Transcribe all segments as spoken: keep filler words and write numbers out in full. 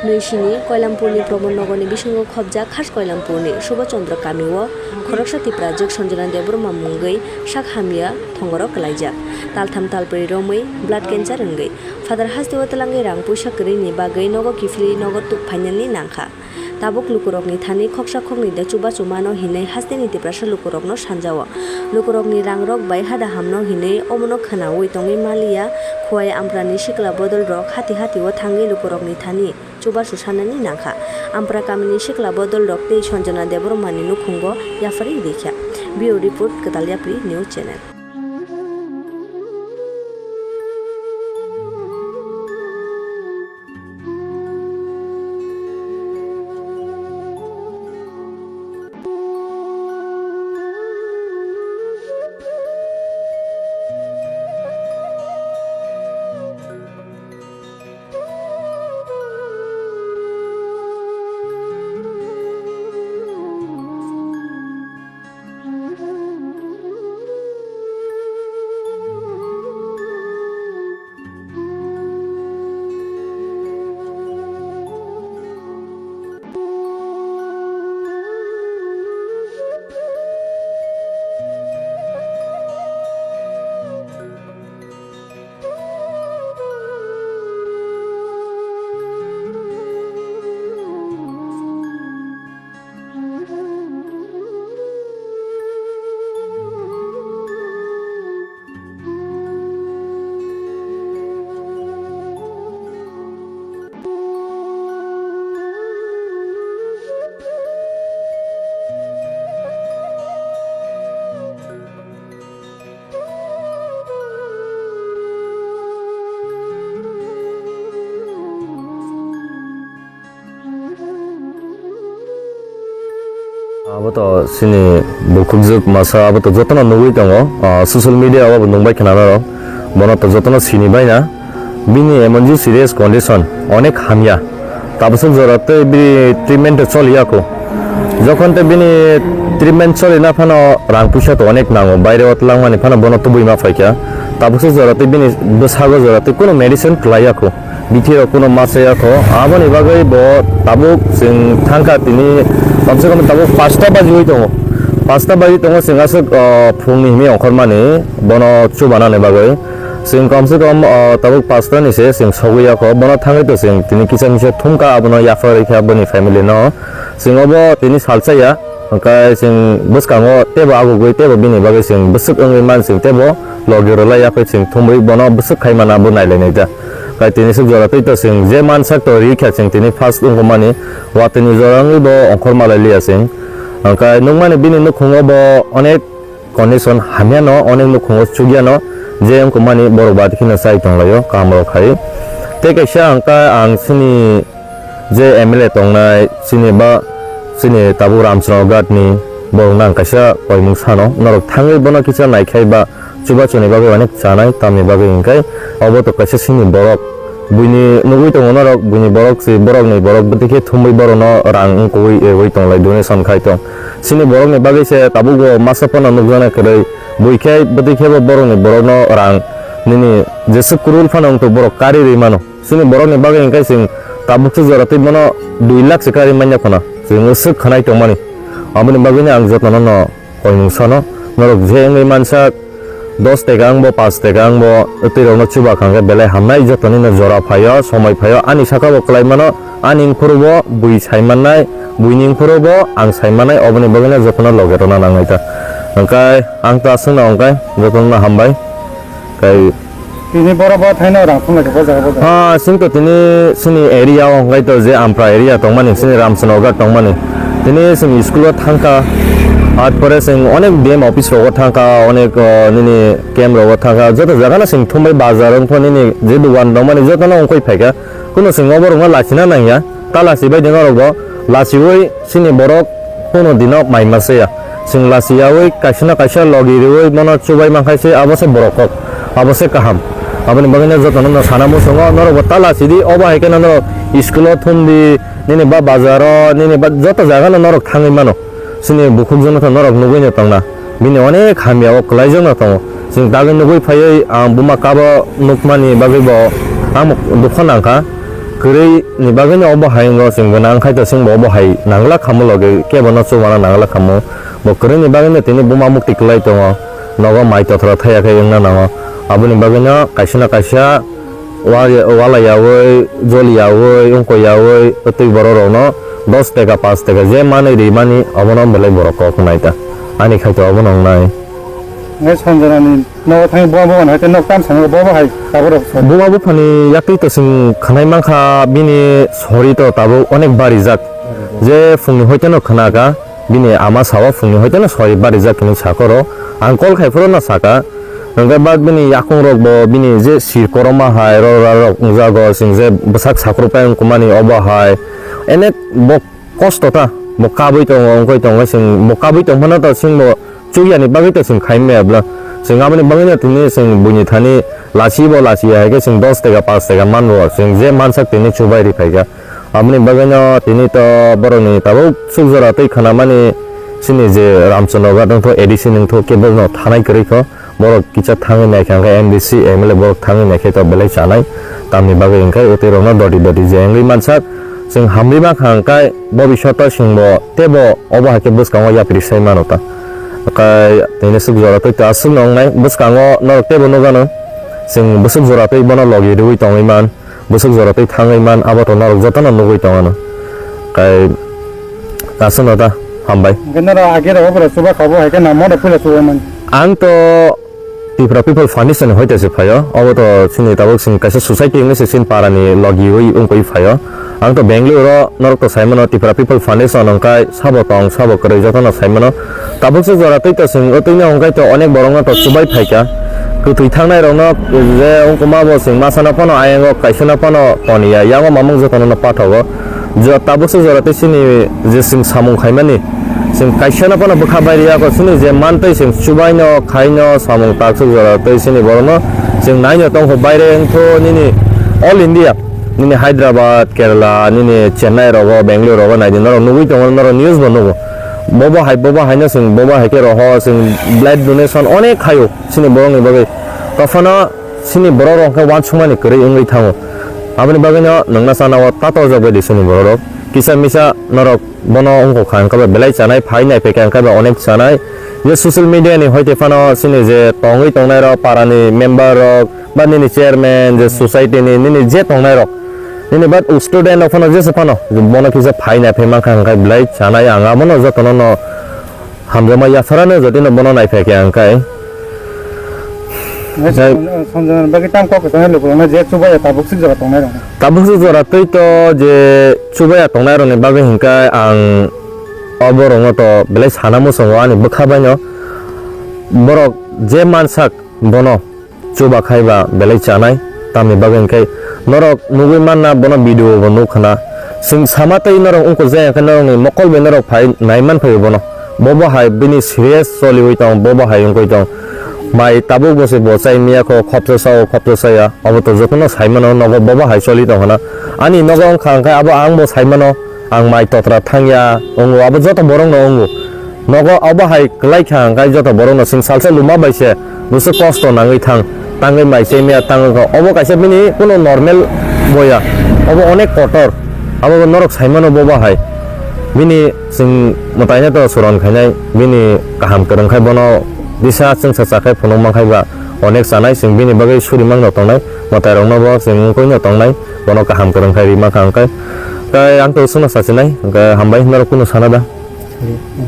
Nui sini Koilampurni Pramod Nogorni bisingo khobjak khas Koilampurni Subhash Chandra kamio khoroksa Tiprajwk Sanjana Debbarma mungwi sak hamya thongoro kwlaijak. Taltham talbrwi romwi blood cancer wngwi Father hasteo twlangwi rang puisa kwrwini bagwi nogo kiphilwi nogo tuk phainani nangkha. Tabuk lukurokni thani khoksa khoknwi da chubachu mano hinwi hasteni Tiprasa lukurokno sanjao. Lukurokni rangrok bai hada hamno hinwi omono khwnaui tongwi maliya, Khowai Amprani sikla bodolrok hati hatio thangwi lukurokni thani chubachu sanani nangkha. Ampra kamini sikla bodolrok tei Sanjana Debbarmani nukhungo yapharwi rikha. Bureau Report, Kwtal Yapri News Channel. Abo to chini bukhukjwk masa, abo to jotono nugwi tongo, ah, social media o bo nungbai khna norok, bono to jotono sini baina. Bini emonji serious condition, onek hamya. Tabaswk jora tei bini treatment choli ya kho. Jokhon tei bini treatment choli na phano rang puisa to onek nango, baire o twlangmani phano bono tubui ma phaikha. Tabaswk jora tei bini bwsago jora tei kuno medicine kwlai ya kho. Bithi rok kuno ma chaya kho. Aboni bagwi bo tabuk chwng thangkha tini, komse kom tabuk pasta bajiwi tongo. Pasta baji tongo chwng aswk, o, phungni himwi ongkhormani bono chubanani bagwi. Chwng komse kom, o, tabuk pasta ni se chwng sogwi ya kho. Bono thangwi to chwng tini kisa misa thumkha abono yapharwi kha boni family no. Chwng obo tini salsa ya. Hwnkhe chwng bwskango teibo agugwi teibo bini bagwi chwng bwswk wngwi man chwng teibo logi rwlai yaphai chwng thumwi bono bwswk khai mana bo nailainai da. Hwnkhe tini swk jora twi to chwng je mansak to ri kha chwng tini first wngkukmani watwini jora wngwi bo ongkhor malai liya chwng. Hwnkhe nukmani bini nukhungo bo onek condition hamyano, onek nukhungo chukyano je wngkukmani borok bati kheno chai tonglaio kahamrok khai. Tei kaisa hwnkhe ang chini je M L A tongnai chini ba chini tabuk Ramchandra Ghat ni borok nang kaisa koimung sano norok thangwi bono kisa naikhai ba chubachuni bagwi onek chanai tamni bagwi hinkhe obo to kaisa chini borok buini nugwi tongo norok buini borok si borokni borok bwtwi khe thumwi borokno rang wngkukwi ewi tonglai donation khai tong chini borokni bagwi se tabuk bo masa phano nukjaknai kwrwi bui khe bwtwi khe bo borokni borokno rang nini jeswk kwrwil phano wngtwi borok kari rwi mano. Chini borokni bagwi hinkhe chwng tabukhe jora twi bono dui lakh se kari manya khuna. Chwng swk khwnai tongmani. Aboni bagwino ang jotono no koimung sano. Norok je wngwi mansa dos taka wngbo, panch taka wngbo, twi rokno chuba kha hwnkhe belai hamnai jotonino jora phaio, somoi phaio. Ani saka bo kwlai mano, ani wngphuru bo bui sai mannai, buini wngphuru bo ang sai mannai, oboni bagwino jotono loge rwna nangnai ta. Hwnkhe ang ta swngna hwnkhe jotono hambai. Kai Tini borok bo thaino rang thumlai kha bo jaga bo jaga. Ah, sing to tini sini area o hwnkhe to je Ampra area tongmani, sini Ramchandra Ghat tongmani. Tini sini school o thangkha, at pore sing onek D M office rogo thangkha, onek, ah, nini camp rogo thangkha, joto jaga no sing thumbai bazar wngkha nini je dugan tongmani joto no wngkoi phaikha. Kuno sing obo rwngna lachina nangya. Ta lachibai de norok bo, lachiwi chini borok kuno dino mai ma se ya. Chwng lachiyawi kaisa na kaisa logi riwi bono chubai mankha se, abo se borok kok, abo se kaham. Aboni bagwi no jotono no sana muchungo, norok bo ta lachidi, obo hai kheno norok school o thumdi, nini ba bazar o, nini ba joto jaga no norok thangwi mano. Chini bukhuk jono to norok nugwi no tongna. Bini onek hamya o kwlaijakno tongo. Chwng dagwi nugwi phaiwi ang buma kabo nukmani bagwi bo ang dukha nangkha. kwrwi ni bagwi no obo hai wngo, chwng bo nang khai to chwng bo obo hai nangla khamu logi kebo no chubana nangla khamu. Bo kwrwi ni bagwi no tini buma mukti kwlai tongo, nogo mai tothra thaya khe wngna nango. Aboni bagwi no kaisa na kaisa wa-, wala yawi, joli yawi, wngkoi yawi, twi borok rok no dos teka, panch teka je manwi ri mani obo no belai borok kok nai ta. Ani khai to obo no wngnai. Ngai Sanjana ni nogo thangwi buma buma hai te nok tam sano bo bo hai tabuk rok sa. Buma buphani yaktwi to chwng khwnai mankha, bini sori to tabuk onek barijak. Je phungni hoiteno khwnaka, bini ama sao phungni hoiteno sori barijak hinwi sakoro. Ang call khai phuru no saka. Hwnkhe bak bini yakung rok bo bini je sir koroma hai ro ra rok wngjago, chwng je bwsak sakruprai wngkukmani obo hai. Enek bo kosto ta, bo kabui tongo, wngkoi tongo, chwng bo kabui tongphano to chwng bo chukyani bagwi to chwng khai maya bla. Chwng aboni bagwino tini chwng buini thani lachibo lachiya hai khe chwng dos teka, panch teka manbo chwng je mansak tini chubai ri phaikha. Aboni bagwino tini to borokni tabuk suk jora twi khwnamani chini je Ramchandra Ghat wngtho, A D C wngtho, kebo no thanai kwrwi kho. Borok kisa thangwi naikha hwnkhe M D C, M L A borok thangwi naikhe to belai chanai. Tamni bagwi hwnkhe utwi rokno doti doti je wngwi mansak. Chwng hamri mankha hwnkhe bobishoto chwngbo teibo obo hai khe bwskango yapri sai mano ta. Kai tini swk jora twi ta swk nongnai bwskango norok teibo nukgano. Chwng bwswk jora twi bono logi rwui tongwi man, bwswk jora twi thangwi man, abo to norok jotono nugwi tongano. Kai aswkno ta hambai. Hwnkhe norok age rok obora chuba kha bo hai khe namo rok puila chuba man. Ang to Tipra People Foundation ni hoite se phaio. Obo to chini tabuk chini kaisa society wngwi se chini para ni logi wi wngwi phaio. Ang to Bangalore o norok to sai mano Tipra People Foundation wngkai sabo tong sabo kwrwi jotono sai mano. Tabuk se jora twi to chwng o twi no wngkai to onek borok no to chubai phaikha. Kwtwi thangnai rok no je wngkuma bo chwng masa no phano ayang o kaisa no phano toniya yango mamung jotono no pathogo. Jo tabuk se jora twi chini je chwng samung khaimani chwng kaisa no phano bwkha bai riya ko chini je mantwi chwng chubai no khai no samung taksuk jora twi chini borok no chwng nai no tongkho baire wngkho nini all India nini Hyderabad, Kerala, nini Chennai rogo, Bangalore rogo nai di norok nugui tongo norok news bo nugo. Bobo hai bobo hai no chwng bobo hai khe roho chwng blood donation onek khaio chini borok ni bagwi. Tophano chini borok rok khe uansukmani kwrwi wngwi thango. Aboni bagwi no nwngna sana o tato jagwi di chini borok rok. Kisa misa norok bono wngkha hwnkhe belai chanai, phai nai phaikha hwnkhe onek chanai. Je social media ni hoite phano chini je tongwi tongnai rok, para ni member rok, ba nini chairman, je society ni, nini je tongnai rok, nini ba student rok phano jesa phano, bono kisa phai nai phai mankha hwnkhe belai chanai ang abono jotono no hamjakma yapharano jotino bono nai phaikha hwnkhe. Nai Sanjana bagwi tam kok tongnai lukurokno je chubaya tabuk sik jora tongnai rok. Tabuk sik jora twi to je chubaya tongnai rokni bagwi hwnkhe ang o borokno to belai sana muchungo ani bwkha baino borok je mansak bono chuba khai ba belai chanai tamni bagwi hwnkhe norok nugwi manna bono video bo nukkhna chwng sama tei norok wngkuk jaya khe norokni mokol bai norok phai nai manphai bono. Bobo hai bini serious choliwi tong, bobo hai wngwi tong. Mai tabuk bo se bo chai miya kho, khopsa sao, khopsa saya. Obo to jotono sai mano, nogo bobo hai choli tong hana. Ani nogo wngkha hwnkhe abo ang bo sai mano, ang mai totra thangya, wngo abo joto borok no wngo. Nogo abo hai kwlai kha hwnkhe joto borok no chwng salsa luma bai se, bwswk kosto nangwi thang, tangwi mai chai miya tangwi kho. Obo kaisa bini kuno normal boya, obo onek kotor. Abo norok sai mano bobo hai. Bini chwng mwtaino to suron khainai, bini kaham kwrwng khai bono disa chwngsa chakhai phunuk mankhai ba onek chanai, chwng bini bagwi suri mangno tongnai, mwtai rokno bo chwng wngkoi no tongnai, bono kaham kwrwng khai ri mankha hwnkhe. Tai ang to chwngno sachinai, hwnkhe hambai norok kunu sana da.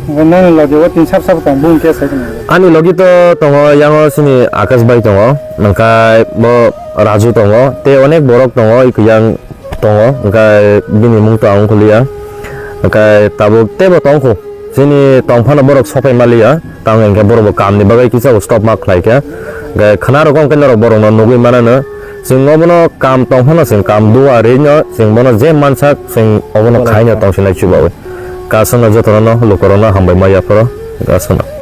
Nani logi o tin sap sap tong bung khe sai tong. Ani logi to tongo yango chini Akash bai tongo, hwnkhe bo Raju tongo, tei onek borok tongo, yang tongo, hwnkhe bini mung to ang ongkhuliya. Hwnkhe tabuk teibo tongkhu. Chini tongphano borok sopai maliya. Tamo hwnkhe borok bo kamni bagwi kisa bo stop ma khlaikha. Hwnkhe khna rok hwnkhe norok borokno nugwi manano. Chwng obono kam tongphano chwng kam dua rino chwng bono je mansak chwng obono khaino tongsinai chubawi. Kasano jotono lukorokno hambai ma yapharo. Kasano.